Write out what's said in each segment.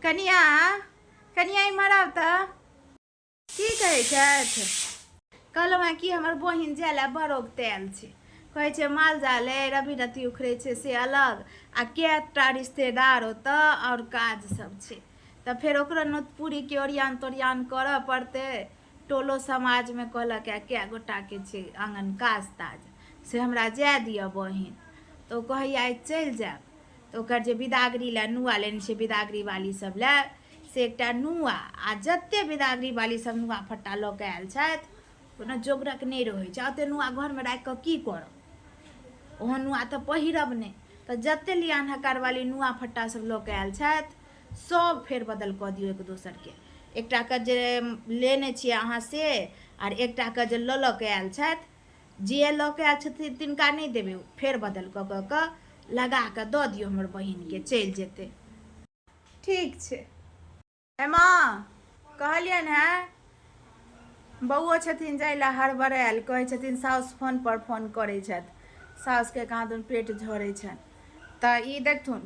कनिया, कनिया इम्हर आउ तऽ। की कहै छथि? कहलहुँ हेँ कि हमर बहिन जाय लए बड़ औगतायल छै। कहै छै माल जाल अइ, रबी रत्ती उखड़ै छै से अलग आ कएटा रिश्तेदार ओतऽ आओर काज सब छै। तऽ फेर ओकरो नोतपुरीके ओरियान तोरियान करऽ पड़तै। टोलो समाजमे कहलक हेँ कए गोटाके छै आँगन काज ताज से हमरा जाय दिअ बहिन। तऽ ओ कहैए आइ चलि जायब। तऽ ओकर जे बिदागरी लए नुआ लेने छै बिदागरी वाली सब लए से एकटा नुआ आ जते बिदागरी वाली सब नुआ फट्टा लऽ कऽ आयल छथि कोनो जोगरक नहि रहै छै। ओते नुआ घरमे राखि कऽ की करब, ओहन नुआ तऽ पहिरब नहि। तऽ जते लियान हकार वाली नुआ फट्टा सब लऽ कऽ आयल छथि सब फेर बदल कऽ दियौ एक दोसरके। एकटाके जे लेने छियै अहाँ से आर एकटाके जे लऽ लऽ कऽ आयल छथि, जे लऽ कऽ आयल छथिन तिनका नहि देबै, फेर बदल कऽ कऽ कऽ लगा कऽ दऽ दियौ हमर बहिनके, चलि जेतै। ठीक छै। हे माँ, कहलियनि हेँ बौओ छथिन जाय लए हड़बड़ायल, कहै छथिन साउस फोनपर फोन करै छथि, साउसके कहाँ दुन पेट झरै छनि। तऽ ई देखथुन,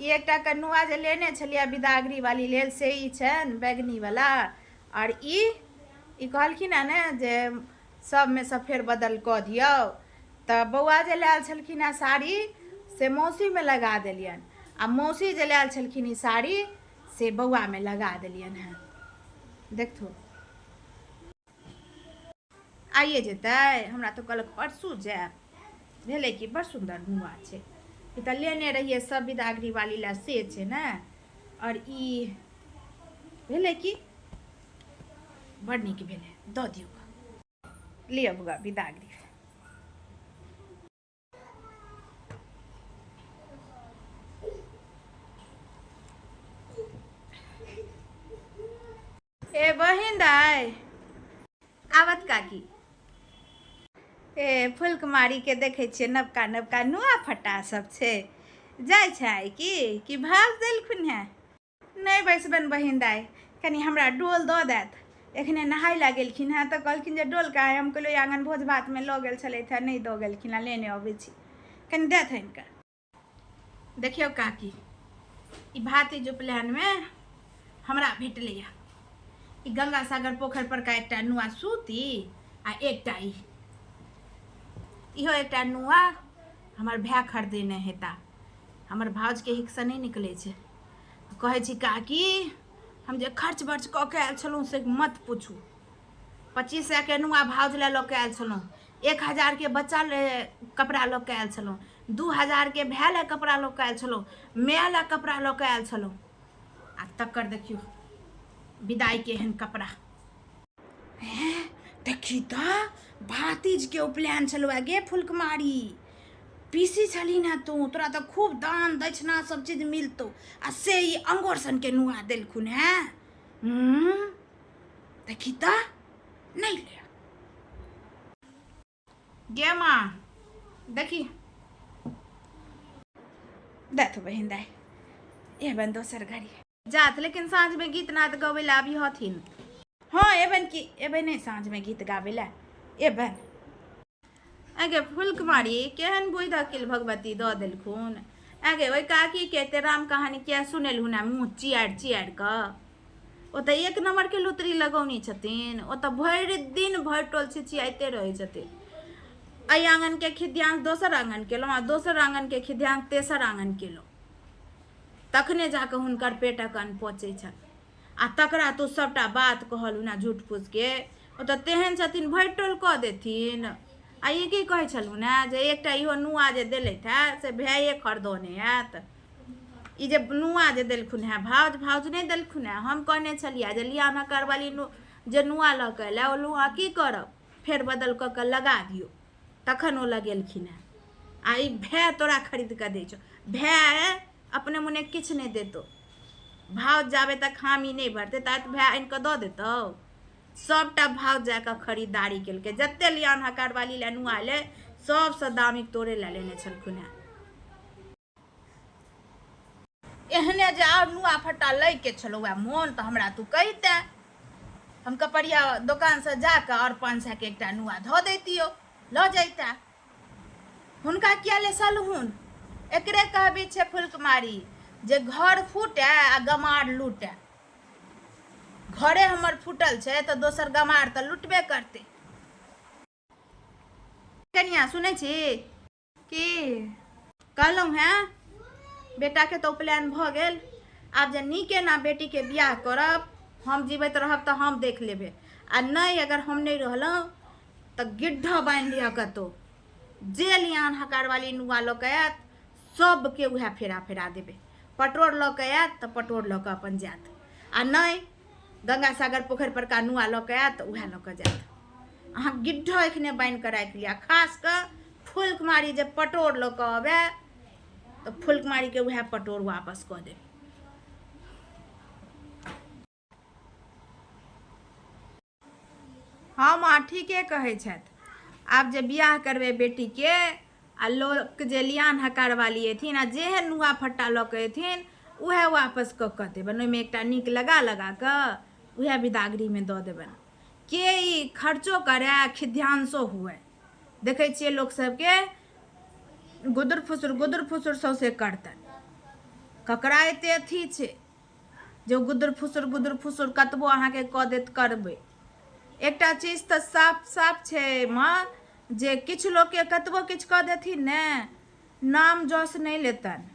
ई एकटा के नुआ जे लेने छलियै बिदागरी वाली लेल से ई छनि बैगनीवला। आओर ई ई कहलखिन हेँ ने जे सभमे सँ फेर बदल कऽ दियौ। तऽ बौआ जे लायल छलखिन हेँ साड़ी से मौसीमे लगा देलियनि आ मौसी जे लायल छलखिन ई साड़ी से बौआमे लगा देलियनि हेँ। देखथु आइए जेतै, हमरा तऽ कहलक परसू जायब। भेलै कि बड़ सुन्दर नुआ छै, ई तऽ लेने रहियै सब बिदागरी वाली लए से छै ने। आओर ई भेलै कि बड़ नीक भेलै, दऽ दियौ, लिअ बौआ बिदागरी। ए बहिन दाइ, आवत काकी। ए फुलकुमारीके देखै छियै नवका नवका नुआ फटा सब छै, जाइ छै आइ की कि भाव देलखुन हेँ? नहि बैसबनि बहिन दाइ, कनि हमरा डोल दऽ देत। एखने नहाय लए गेलखिन हेँ तऽ कहलखिन जे डोल कहाँ? हम कहलियै आङ्गन भोज भातमे लऽ गेल छलथि हेँ, नहि दऽ गेलखिन हेँ, लेने अबै छी, कनि देत आनि कऽ। देखियौ काकी, ई भातिज उपनयनमे हमरा भेटलैए ई गंगा सागर पोखरि परका एकटा नुआ सूती आ एकटा ई इहो एकटा नुआ हमर भाय खरीदेने हेता। हमर भाउजके हिकसँ नहि निकलै छै। कहै छी काकी, हम जे खर्च बर्च कऽ के आयल छलहुँ से मत पूछू। 2500के नुआ भाउज लए लऽ के आयल छलहुँ, 1000के बच्चा ले कपड़ा लऽ के आयल छलहुँ, 2000के भाय लए कपड़ा लऽ के आयल छलहुँ, माय लए कपड़ा लऽ के आयल छलहुँ, आ तकर देखियौ विदाइके एहन कपड़ा। हैं देखी तऽ भातिजके उपनयन छलौ गे फुलकुमारी, पीसी छलही ने तू, तोरा तऽ खूब दान दक्षिणा सब चीज मिलतौ, आ से ई अंगोर सनके नुआ देलखुन हेँ। देखी तऽ नहि ले गे माँ, देखी देथ बहिन दाइ एबन दोसर घड़ी जात, लेकिन साँझमे गीत नाद गबै लए अभी हथिन। हँ एबन कि एबै नहि साँझमे गीत गाबै लए एबन। आगे फुलकुमारी, केहन बुद्धि अकिल भगवती दऽ देलखुन। आगे ओहि काकीके एते राम कहानी किया सुनेलहुन हेँ मुँह चियारि चियारि कऽ? ओ तऽ एक नम्बरके लुतरी लगौने छथिन, ओ तऽ भरि दिन भरि टोल छिछियाइते रहै छथिन। एहि आङ्गनके खिद्यांश दोसर आङ्गन केलहुँ आ दोसर आङ्गनके खिद्यांश तेसर आङ्गन केलहुँ, तखने जाकऽ हुनकर पेटक अन्न पचै छनि। आ तकरा तू सभटा बात कहलहुँ ने झूठ फूसके, ओ तऽ तेहन छथिन भरि टोल कऽ देथिन। आ ई की कहै छलहुँ ने जे एकटा इहो नुआ जे देलथि हे से भाये खरीदने हैत। ई जे नुआ जे देलखुन हेँ भाउज, भाउज नहि देलखुन हेँ, हम कहने छलियै जे लिआ नकरवाली नु जे नुआ लऽ कऽ एलै ओ नुआ की करब, फेर बदल कऽ कऽ लगा दियौ, तखन ओ लगेलखिन हेँ। आ ई भाय तोरा खरीद कऽ दै छौ, भाय अपने मोने किछु नहि देतौ, भाउज जाबे तक हामी नहि भरतै तात भाय आनि कऽ दऽ देतौ। सभटा भाउज जा कऽ खरीदारी केलकै, जते लियान हकारवाली लए नुआ एलै सभसँ दामी तोरे लए लेने छलखुन हेँ। एहने जे आओर नुआ फट्टा लैके छलौ वएह मोन तऽ हमरा तू कहिते, हम कपड़िया दोकानसँ जाकऽ आओर 500के एकटा नुआ धऽ दैतियौ, लऽ जैते। हुनका किया लेसलहुन? एकरे कहबी छै फुलकुमारी, जे घर फूटए आ गमार लूटए। घरे हमर फूटल छै तऽ दोसर गमार तऽ लूटबे करतै। कनिया सुनै छी? की? कहलहुँ हेँ, बेटाके तऽ उपनयन भऽ गेल, आब जे नीक एना बेटीके बियाह करब, हम जीबैत रहब तऽ हम देख लेबै, आ नहि अगर हम नहि रहलहुँ तऽ गिड्ढ बान्हि लिअ कतहु, जे लियान हकारवाली नुआ लऽ कऽ आयत सबके उएह फेरा फेरा देबै। पटोर लऽ कऽ आयत तऽ पटोर लऽ कऽ अपन जायत, आ नहि गंगा सागर पोखरि परका नुआ लऽ कऽ आयत तऽ उएह लऽ कऽ जायत। अहाँ गिड्ढ एखने बान्हि कऽ राखि लिअ, खास कऽ फुलकुमारी जे पटोर लऽ कऽ अबै तऽ फुलकुमारीके उएह पटोर वापस कऽ देब। हँ माँ, ठीके कहै छथि। आब जे बियाह करबै बेटीके आ लोक जे लियान हकारवाली अयथिन आ जेहन नुआ फट्टा लऽ कऽ अयथिन उएह वापस कऽ कऽ देबनि, ओहिमे एकटा नीक लगा लगा कऽ उएह बिदागरीमे दऽ देबनि। के ई खर्चो करए आ खिध्यांशो हुए। देखै छियै लोक सबके गुदुर फुसुर गुदुर फुसुर सौंसे करतनि। ककरा एते अथी छै जे गुदुर फुसुर गुदुर फुसुर कतबो अहाँके कऽ देत करबै। एकटा चीज तऽ साफ साफ छै माँ, जे किछु लोकके कतबो किछु कऽ देथिन ने, नाम जस नहि लेतनि।